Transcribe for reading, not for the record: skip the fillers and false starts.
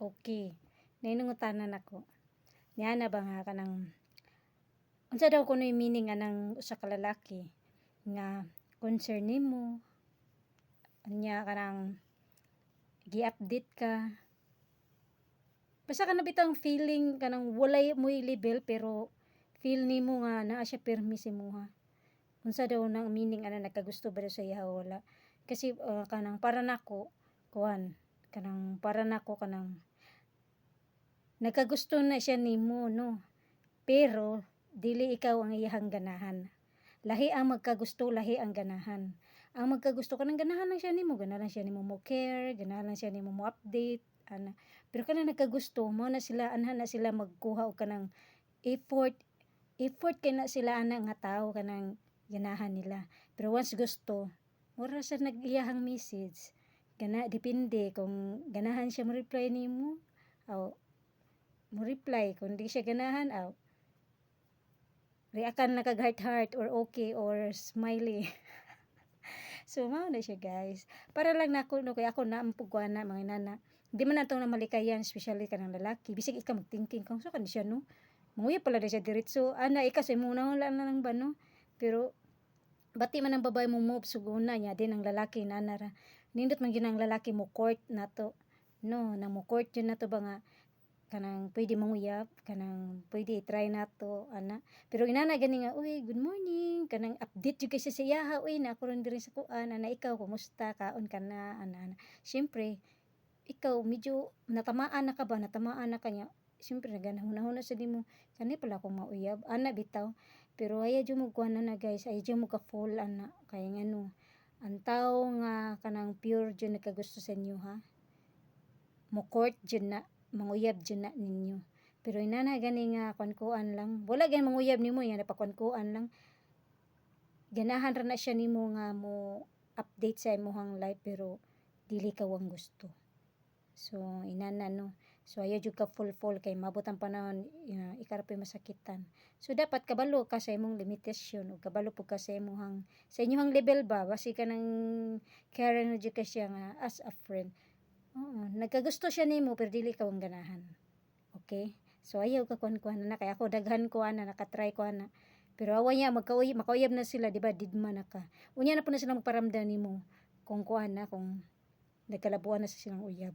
Okay. Naay nangutana nako. Niana ba nga kanang unsa daw kuno'y meaning anang usa ka lalaki nga concern nimo, unya kanang gi-update ka. Basta kana bitawng feeling kanang walay mo'y label pero feel nimo nga naa siya pirmi sa imuha. Unsa daw nang meaning ana, nagkagusto ba daw sa iya o wala? Kasi kanang para nako kuan, kanang para nako kanang nagkagusto na siya nimo, no, pero dili ikaw ang iyahang ganahan. Lahi ang magkagusto, lahi ang ganahan. Ang magkagusto kanang ganahan lang siya nimo, ganahan lang siya nimo mo care, ganahan lang siya nimo mo update ana. Pero kanang nagkagusto mao na sila, anha na sila magkuha og kanang effort, effort kay na sila ana nga tawo, kanang ganahan nila. Pero once gusto, mura sa nag-iyahang message. Kana depende kung ganahan siya mo reply nimo, aw mo reply, kung di siya ganahan, aw react-an lang kag heart heart or okay or smiley. So mao na siya, guys. Para lang nako, no, kay ako naa man pud ko ana, mga inana. Di man nato na malikayan, especially kanang lalaki, bisag ikaw mag-thinking kung unsa kani siya, no. Manguyab pala na siya diretso ana, ikaw sa imong hunahuna na lang ba, no. Pero bati man ang babae mo move suguna niya din ang lalaki nana ra. Nindot man gyud ang lalaki mo court nato. No, na mo court jud nato ba nga kanang pwede manguyab, kanang pwede i-try nato ana. Pero inana gani nga, "Uy, good morning," kanang update jud kay siya sa iyaha, "Uy, naa ko ron diri sa kuan ana, ikaw kumusta, kaon ka na?" ana ana. Siyempre, ikaw medyo natamaan na ka ba, natamaan na ka niya. Siyempre naganahuna-huna sad nimo, kani pala akong mauyab, ana bitaw. Pero ayaw jud mo kuan ana, guys, ayaw jud mo ka fall ana kay ngano, ang tawo nga kanang pure jud nagkagusto sa inyo ha, mo court jud na, manguyab jud na ninyo. Pero inana gani nga kuan-kuan lang, wala gani manguyab nimo nya napakuan-kuan lang. Ganahan ra na siya nimo nga mo update sa imong life pero dili ikaw ang gusto. So inana, no. So ayaw jud ka fall fall kay maabot ang panahon ikaw ra po'y masakitan. So dapat kabalo ka sa imong limitasyon ug kabalo pud ka sa inyong level ba, basi kanang care na jud ka siya nga as a friend. Oo, nagkagusto siya nimo pero dili ikaw ang ganahan. Okay? So ayaw ka kuan-kuan na kay ako daghan ko ana, naka-try ko ana. Pero awa niya magkauyab makauyab na sila, di ba, didma na ka. Unya na pud na sila magparamdam nimo kung kuan na, kung nagkalabuan na sa silang uyab.